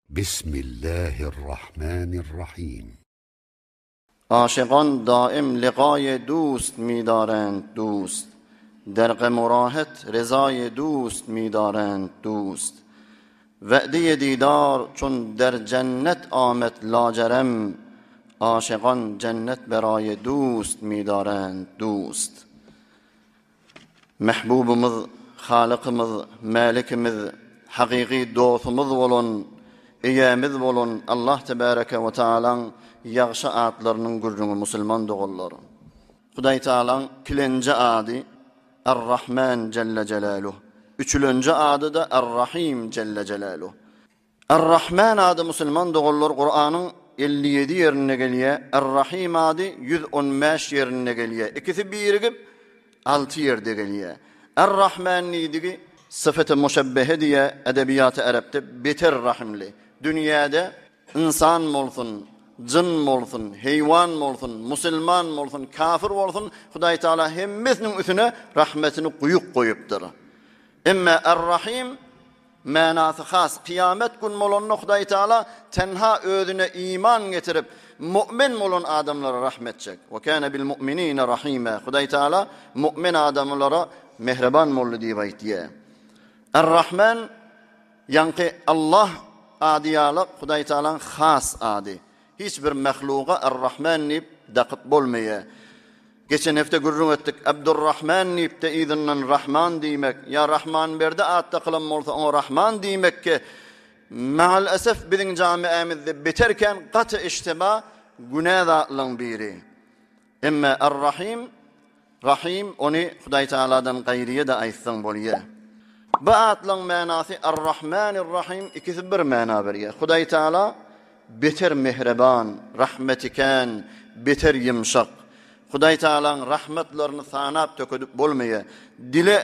Bismillahirrahmanirrahim. Aşygan daim ligaýy dust midarend dust, Der gem-u rahet rezaýy dust midarend dust. We'deýi didar çun der jennet amet lajerem, Aşygan jennet beraýy dust midarend dust. Mehbubymyz, Halykymyz, Mälikimiz, hakyky dostumyz bolan, Eýämiz bolan Allah Tebäreke we Taalaň ýagşy atlarynyň gürrüňi musulman doganlar. Hudaý Taalaň ikilenji ady Ar-Rahman Jelle Jelaluh. Üçülenji ady-da Ar-Rahim Jelle Jelaluh. Ar-Rahman ady musulman doganlar Kuranyň 57 ýerinde gelýär, Ar-Rahim ady 115 ýerinde gelýär. Ikisi birigip 6 ýerde gelýär. Ar-Rahman diýdigi syfeti muşebbehe diýýär edebiýaty arapda beter rahimli. Dünýäde ynsan bolsun, jyn bolsun, heýwan bolsun, musulman bolsun, kafir bolsun Hudaý Taala hemmesiniň üstüne rahmetini guýup goýupdyr. Emme Ar-Rahim Manasy has, kyýamet gün bolanda Hudaý Taala tenha özüne iman getirip, mu'min bolan adamlara rahm etjek. Ve kâne bil mu'minîne rahîmâ. Hudaý Taala mu'min adamlara mehriban boldy diýip aýtýar. Er-Rahman ýaňky Allah ady ýaly Hudaý Taalaň has ady. Hiç bir mahluga Er-Rahman diýip dakyp bolmaýar. Geçen hepde gürrüň etdik, Abdurrahman diýip-de yzyndan Rahman diýmek, ýa Rahmanberdi at dakylan bolsa oňa Rahman diýmek-ke, maal-esef biziň jamiämizde beter kän gaty işteba, günä zatlaryň biri. Emme Er-Rahim, Rahym, ony Hudaý Tagaladan gaýryýa-da aýtsaň bolýa. Bu atlaryň manasy Er-Rahmanir-Rahym ikisi bir mana berýär. Hudaý Tagala Beter mähriban, rahmeti kän, beter ýumşak. Hudaý Tagalaň rahmetlerini sanap tökedip bolmaýar. Dile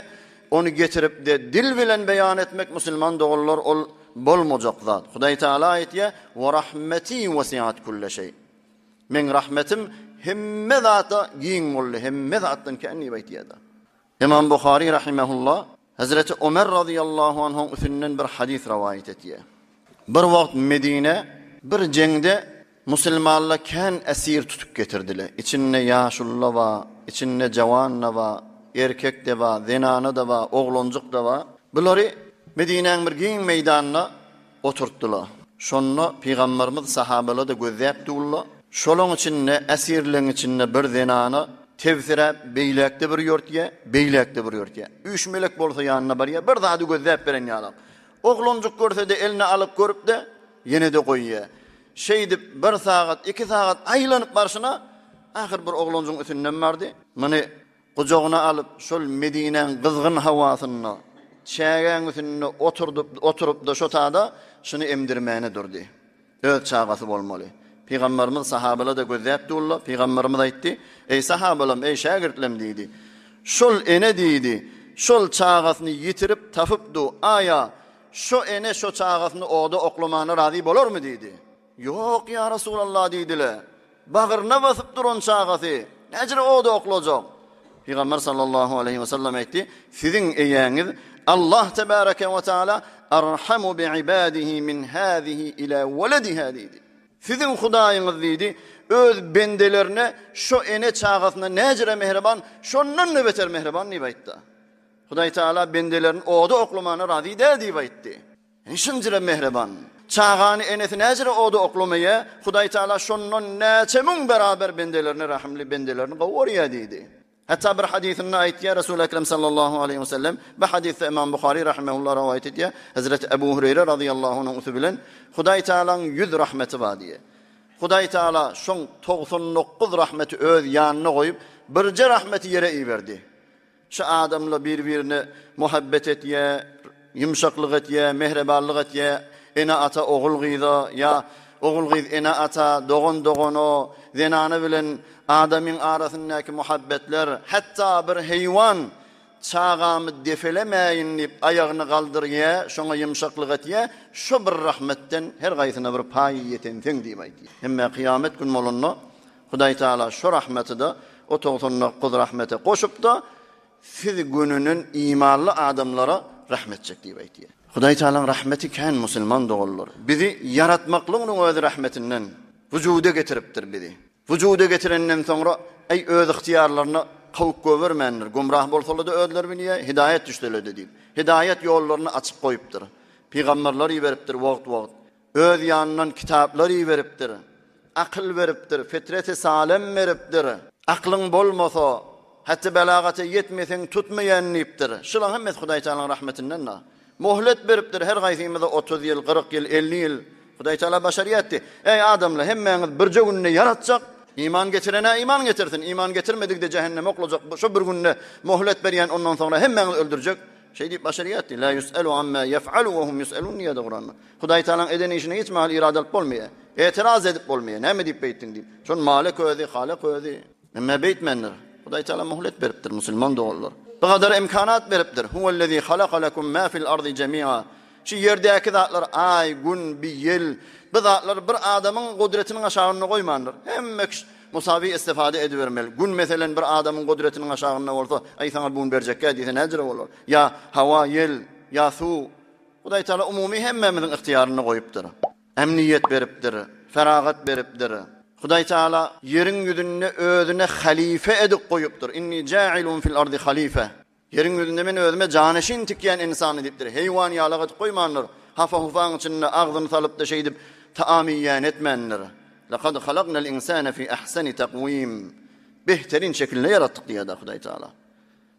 ony getirip-de dil bilen beýan etmek musulman doganlar ol bolmajak zat. Hudaý Tagala aýtýar, Wa rahmeti wesiat kulle şeý. Meň rahmetim hemme zada giň boldy, hemme zatdan kän diýip aýtýar-da. Ymam Buhary rahimehullah Hezreti Ömer razyýallahu anhuň üstünden bir hadys rowaýat etýär. Bir wagt Medine bir jeňde musulmanlar kän esir tutup getirdiler. Içinde ýaşuly-da bar, içinde jawan-da bar, erkek-de bar, zenana-da bar, oglanjyk-da bar. Bulary Medinäň bir giň meýdanynda oturtdylar. Şonda Pygamberimiz sahabalara-da gözläp durlar. Şolaň içinde, esirleň içinde bir zenana tebsiräp, beýläkde bir ýörtýär, beýläkde bir ýörtýär. Üýşmelek bolsa ýanyna barýar, bir zady gözläp beren ýalak. Oglanjyk görse-de eline alyp görüp-de, ýene-de goýýar. Şeýdip, bir sagat, iki sagat aýlanyp barşyna, ahyr bir oglanjygyň üstünden bardy. Muny Gujagyna alyp, şol Medinäň gyzgyn howasynda, çägäň üstünde oturdyp, oturyp-da şo tada şuny emdirmäne durdy. Öz çagasy bolmaly. Pygamberimiz sahabalar-da gözläp durlar. Pygamberimiz aýtdy, Eý, sahabalam, eý, şägirtlem diýdi. Şol ene diýdi, şol çagasyny ýitirip tapyp du, aýa, şo ene şo çagasyny oda oklamana razy bolarmy diýdi. Ýok, ýa Resulallah diýdiler. Bagryna basyp duran çagasy näjere oda oklajak? Pygamber sallallahu aleýhi we sellem aýtdy, Siziň eýäňiz Allah tebareke we taala arhamu bi ibadihi min hazihi ila welediha diýdi. Siziň Hudaýyňyz diýdi, öz bendelerine şo ene çagasyna näjere mähriban, şondan-da beter mähriban diýip aýtdy. Hudaý Taala bendelerini oda oklamana razy däl diýip aýtdy. Şunjyra mähriban. Çagany enesi näjere oda oklamaýa, Hudaý Taala şondan näçe müň beraber bendelerine rahymly, bendelerini gowy görýär diýdi. Hatda bir hadysynda aýtýar Resul Ekrem sallallahu aleýhi we sellem, bu hadysda Imam Buhary rahimehullah rowaýat edýär, Hezreti Ebu Hureýre razyýallahu anhuň üsti bilen Hudaý Taalaň ýüz rahmeti bar diýýär. Hudaý Taala şoň 99 rahmeti öz ýanyna goýup, birje rahmeti ýere iberdi. Şu adamlar bir-birine muhabbet etýär, ýumşaklyk etýär, mähribanlyk etýär, ene-ata ogul-gyza ýa ogul-gyz ene-ata, dogan-dogana, zenana bilen adamyň arasyndaky muhabbetler, hatda bir heýwan çagamy depelemäýin diýip aýagyny galdyrýar, şoňa ýumşaklyk etýär, şo bir rahmetden her gaýsyna bir paý ýetenseň diýip aýdýar. Hemme kyýamet gün bolanda Hudaý Tagala şo rahmeti-de o 99 rahmete goşup-da, siz gönünen imanly adamlara rahm etjek diýip aýtýar. Hudaý Tagalaň rahmeti kän musulman doganlar. Bizi ýaratmaklygynyň özi rahmetinden. Wujuda getiripdir bizi. Wujuda getirenden soňra äý öz ygtyýarlaryna kowup goýbermändir. Gümrah bolsalar-da özleri bilýär, hidaýat düşseler-de diýip. Hidaýat ýollaryny açyp goýupdyr. Pygamberler iberipdir wagt-wagt. Öz ýanyndan kitaplar iberipdir. Akyl beripdir, fitreti salem beripdir. Aklyň bolmasa, hatda belagata ýetmeseň tutmaýan diýipdir. Şulaň hemmesi Hudaý Tagalaň rahmetinden-de. Mohlet beripdir her gaýsymyza 30 ýyl, 40 ýyl, 50 ýyl. Hudaý Tagala başarýardy. Eý adamlar, hemmäňiz birje günde ýaratjak. Iman getiren-ä iman getirsin, iman getirmedigi-de jähenneme oklajak. Şo bir günde mohlet berýän, ondan soňra hemmäňizi öldürjek. Şeý diýip başarýardy. La ýus'alu amma ýef'alu we hum ýus'alun diýýärdi Kuranda. Hudaý Tagalaň eden işine hiç mahal irad alyp bolmaýar. Etiraz edip bolmaýar. Näme diýip beýtdiň diýip. Şol Malik özi, Halyk özi. Emme beýtmändir. Hudaý Tagala muhlet beripdir musulman doganlar. Bu gadar imkanat beripdir. Huwellezî halaka lekum mâ fil ardy jemî'a. Şu ýerdäki zatlar aý, gün, bi ýel, bu zatlary bir adamyň gudretiniň aşagynda goýmandyr. Hemme kişi musawi istifade edibermeli. Gün meselen bir adamyň gudretiniň aşagynda bolsa, aý saňa bu gün berjekgä diýse näjire bolar? Ýa hawa, ýel, ýa suw. Hudaý Tagala umumy hemmämiziň ygtyýarynda goýupdyr. Emniýet beripdir, feragat beripdir. Hudaý Tagala ýeriň ýüzünde özüne halife edip goýupdyr. Inni jailun fil ardi halife. Ýeriň ýüzünde men özüme janeşin tikýän ynsany diýipdir. Heýwan ýalak edip goýmandyr. Hafa-hufaň içinde agzyny salyp-da şeýdip taam iýýän etmändir. Lekad halagnal insane fi ahseni takwim. Behterin şekilde ýaratdyk diýýär-de Hudaý Tagala.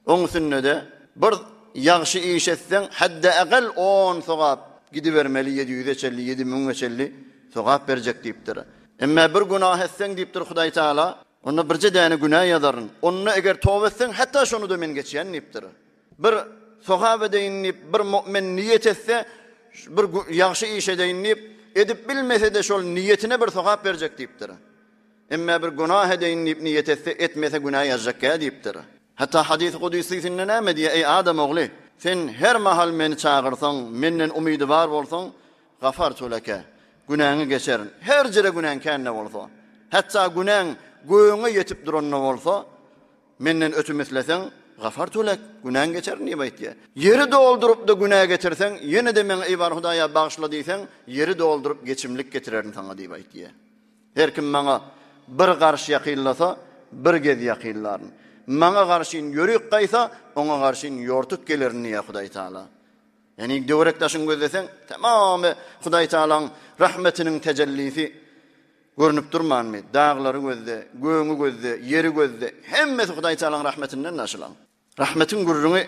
Oň üstünde-de bir ýagşy iş etseň, hädde-ägel on sogap gidibermeli, ýedi ýüze çenli, ýedi müňe çenli sogap berjek diýipdir. Emme bir günah etseň diýipdir Hudaý Tagala, onda birje däne günä ýazaryn. Onda eger toba etseň, hatda şony-da men geçýän diýipdir. Bir sogap edeýin diýip, bir mu'min niýet etse, bir ýagşy iş edeýin diýip, edip bilmese-de şol niýetine bir sogap berjek diýipdir. Emme bir günah edeýin diýip niýet etse, etmese günä ýazjakkä diýipdir. Hatda hadysy kudysysynda näme diýýär, Eý adam ogly, sen her mahal meni çagyrsaň, menden umydy bar bolsaň, gafartu leke, günäňi geçerin. Her jere günäň kän-de bolsa, hatda günäň gögüňe ýetip duran-da bolsa, menden ötüm isleseň, gafartu lek, günäňi geçerin diýip aýtýar. Ýeri dolduryp-da günä getirseň, ýene-de meň eý bar Hudaýa bagyşla diýseň, ýeri dolduryp geçimlik getirerin saňa diýip aýtýar. Her kim maňa bir garş ýakynlasa, bir gez ýakynlaryn. Maňa garşyn ýörük gaýsa, oňa garşyn ýortuk gelerin diýýär Hudaý Taala. Ýagny töwerek daşyňy gözleseň, tamamy Hudaý Taalaň rahmetiniň tejellisi görnüp durmanmy? Daglary gözle, gögüňi gözle, ýeri gözle, hemmesi Hudaý Taalaň rahmetinden naşylan. Rahmetiň gürrüňi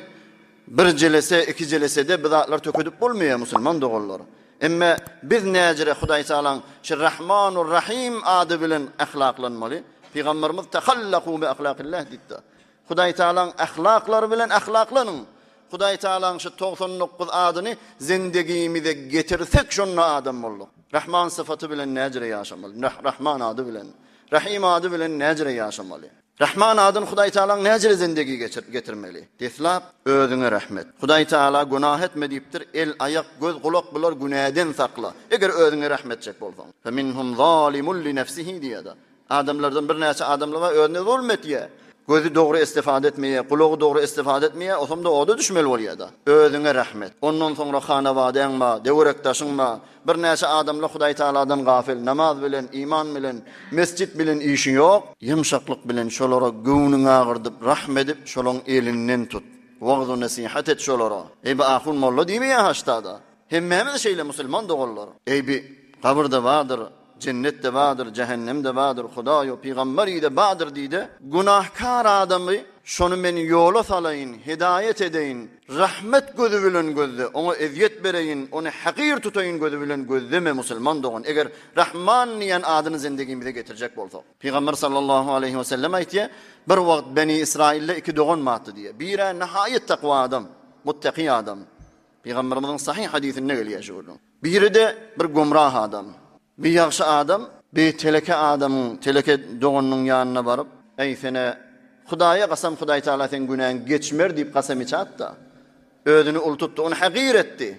bir jelese, iki jelesede bu zatlary tökedip bolmaýar musulman doganlar. Emme biz näjire Hudaý Tagalaň şu Rahmanur Rahim ady bilen ahlaklanmaly. Pygamberimiz Tahallaku bi ahlakillah diýipdir. Hudaý Tagalaň ahlaklary bilen ahlaklanyň. Hudaý Tagalaň şu 99 adyny zendegimize getirsek şonda adam bolduk. Rahman syfaty bilen näjire ýaşamaly? Rahman ady bilen. Rahim ady bilen näjire ýaşamaly? Rahman adyny Hudaý Tagalaň näjele zendegi getirmeli? Deslap özüňe rehmet. Hudaý Tagala günah etme diýipdir, el, aýak, göz, gulak bular günäden sakla. Eger özüňe rehm etjek bolsaň. Feminhum zalimun li nefsihi diýýär-de. Adamlardan birnäçe adamlar bar özüne zulm etýär. Gözi dogry istifade etmeýär, gulagy dogry istifade etmeýär, osamda oda düşmeli bolýar-da. Özüňe rehm et. Ondan soňra hanawadäň bar, döwerek-daşyň bar. Birnäçe adamlar Hudaý Tagaladan gafyl, namaz bilen, iman bilen, mesjit bilen işi ýok. Ýumşaklyk bilen şolara göwnüňi agyrdyp, rahm edip, şolaň elinden tut. Wagz-u nesihat et şolara. Eý bi ahun molla diýmeýär haşda-da. Hemmämiz şeýle musulman doganlar. Eý bi gabyrda bardyr, jennet-de bardyr, jähennem-de bardyr, Hudaý-u pygamber-de bardyr diý-de, günahkar adamy şony men ýola salaýyn, hidaýat edeýin, Rahmet gözi bilen gözle, oňa ezýet bereýin, ony hakyr tutaýyn gözi bilen gözleme musulman dogan, eger Rahman diýen adyny zendigimize getirjek bolsak. Pygamber sallallahu aleýhi we sellem aýtýar, bir wagt Beni Israilde iki dogan bardy diýýär. Birä nihaýat takwa adam, muttaki adam. Pygamberimiziň sahyh hadysynda gelýär şu gürrüň. Biri-de bir gumrah adam. Bir ýagşy adam bir teleke adamyň, teleke doganynyň ýanyna baryp, Eý, sen-ä Hudaýa kasam, Hudaý Tagala seň günäňi geçmer diýip kasam içatda, özüni uly tutdy, ony hakyr etdi.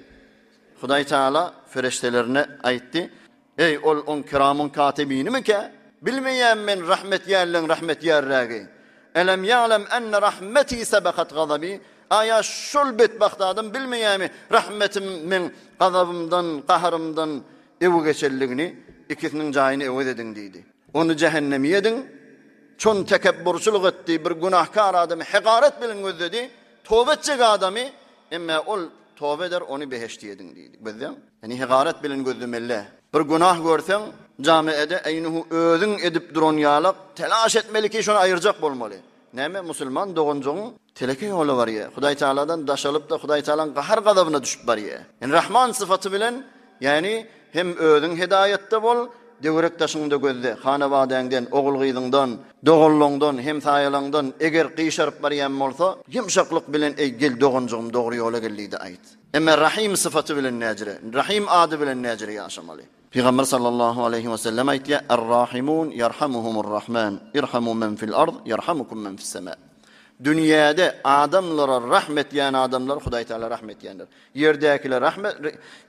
Hudaý Tagala perişdelerine aýtdy, Eý, ol oň kiramyň katibinimikä? Bilmeýän men rahmetýärleň rahmetýärrägi. Elem ýa'lem enne rahmeti sebekat gazabi? Aýa şol betbagt adam bilmeýärmi rahmetim meň gazabymdan, gaharymdan öwe geçenligini, ikisiniň jaýyny öwez ediň diýdi. Ony jähennemi ediň. Çon tekepburçylyk etdi, bir günahkar adamy hegaret bilen gözledi, toba etjek adamy, emme ol toba eder, ony behişdi ediň diýdi. Gözleň, ýani hegaret bilen gözlemeli. Bir günah görseň, jamiede eýnuhu özüň edip duran ýalak telaş etmeli ki, şony aýyrjak bolmaly. Näme, musulman doganjygyň teleke ýola barýar, Hudaý Tagaladan daşalyp-da, Hudaý Tagalaň gahar-gazabyna düşüp barýar. Ýani Rahman syfaty bilen, ýani hem özüň hedaýatda bol, döwerek-daşyňda gözle, hanabadäňden, ogul-gyzyňdan, doganlaňdan, hemsaýalaňdan eger gyşaryp barýan bolsa, ýumşaklyk bilen eý, gel doganjygym dogry ýola gel diý-de aýt. Emma Rahym syfaty bilen näjire, Rahym ady bilen näjire ýaşamaly. Pygamber sallallahu aleýhi we sellem aýtýar, Er-rahimun ýerhamuhumur rahman, irhamu men fil ard, ýerhamukum men fis sema. Dünýäde adamlara rahm etýän adamlar Hudaý Taala rahm etýändir. Ýerdäkilere rahm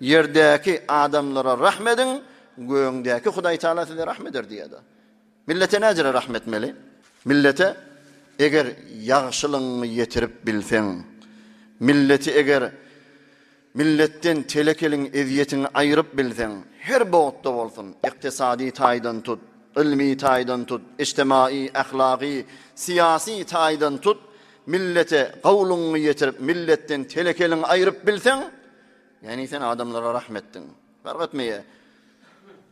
ýerdäki adamlara rahm ediň, gögüňdäki Hudaý Taala size rahm eder diýýär. Millete näjere rahm etmeli? Millete eger ýagşylygyňy ýetirip bilseň, milleti eger Milletden telekeliň ezýetiňi aýryp bilseň, her bogtda bolsun, ykdysady taýdan tut, ylmy taýdan tut, ijtimaýy, ahlagy, syýasy taýdan tut, millete gowulygyňy ýetirip, milletden telekeliňi aýryp bilseň, ýagny sen adamlara rahm etdiň. Fark etmeýär.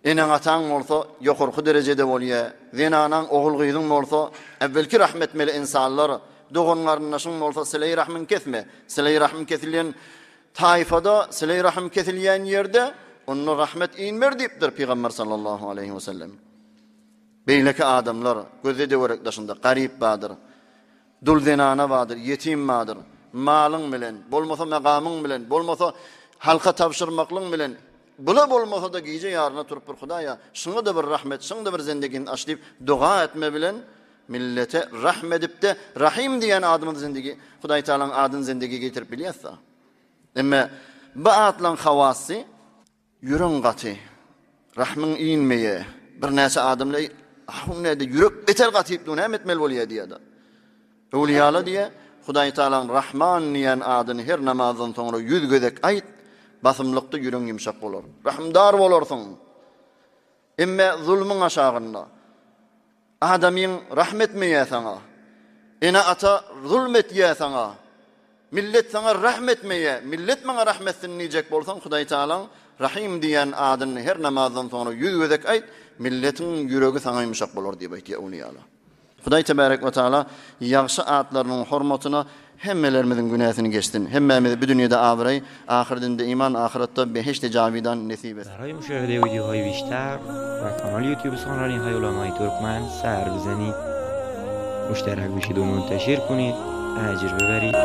Eneň-ataň bolsa ýokarky derejede bolýar, zenanaň, ogul-gyzyň bolsa äwwelki rahm etmeli ynsanlar, dogan-garyndaşyň bolsa sileý-rahmyňy kesme. Sileý-rahm kesilýän taýfada, sileý-rahm kesilýän ýerde onda rahmet inmer diýipdir Pygamber sallallahu aleýhi wesellem. Beýleki adamlar gözde töwerek daşynda garyp bardyr. Dul zenana bardyr, ýetim bardyr. Malyň bilen, bolmasa magamyň bilen, bolmasa halka tabşyrmaklyň bilen, bula bolmasa-da gije ýaryna turup bir Hudaýa, şuňa-da bir rahmet, şuň-da bir zendigini aç diýip doga etme bilen millete rahm edip-de Rahym diýen adymyzy zindigi, Hudaý Tagalaň adyny zindigi getirip bilýäs-da. Emme bu atlaň hawasy Ýüregiň gaty, rahmyň inmeýä. Birnäçe adamlar, Eý, ahun näde, ýürek beter gatyp dur, näme etmeli bolýa diýýär-de. Öwlüýala diýýär, Hudaý Tagalaň Rahman diýen adyny her namazdan soňra ýüz gezek aýt, basymlykda ýüregiň ýumşak bolar. Rahymdar bolarsyň. Emme zulmuň aşagynda. Adamyň rahm etmeýär saňa. Ene-ata zulm etýär saňa. Millet saňa rahm etmeýär. Millet maňa rahm etsin diýjek bolsaň, Hudaý Tagalaň Rahym diýen adyny her namazdan soňra ýüz gezek aýt, milletiň ýüregi saňa ýumşak bolar diýip aýtýar öwlüýalar. Hudaý Tebärek we Taala ýagşy atlarynyň hormatyna hemmelerimiziň günäsini geçsin. Hemmämize bu dünýede abraý, ahyrdinde iman, ahyretde behişdi jawidan nesip etsin. برای مشاهده ویدیوهای بیشتر و کانال یوتیوب سخنرانی های علمای ترکمن سر بزنید مشترک بشید و منتشر کنید اجر ببرید.